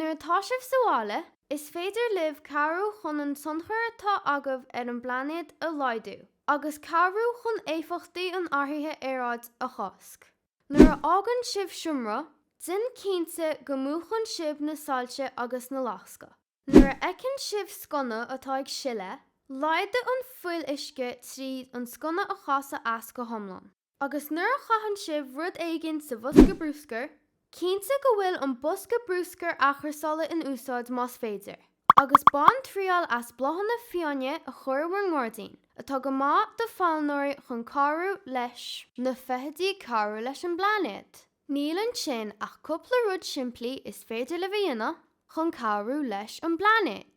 Nuair atá sibh sa bhaile, is féidir libh cabhrú chun an tionchar atá agaibh ar an bplainéad a laghdú, agus cabhrú chun éifeachtaí an athraithe aeráide a chosc. Nuair a fhágann sibh seomra, déan cinnte go múchann sibh na soilse agus na lasca. Nuair a fheiceann sibh sconna atá ag sileadh, laghdaigh an fuil uisce tríd an sconna a chasadh as go hiomlán. Agus nuair a chaitheann sibh rud éigin sa bhosca bruscair, cinnte go bhfuil an bosca bruscair athchúrsála in úsáid más féidir. Agus bain triail as bláthanna fiáine a chur i bhur ngairdín, atá go maith do phailneoirí chun cabhrú leis na feithidí cabhrú leis an bplainéad. Níl ansin ach cúpla rud simplí is féidir libh a dhéanamh chun cabhrú leis an bplainéad.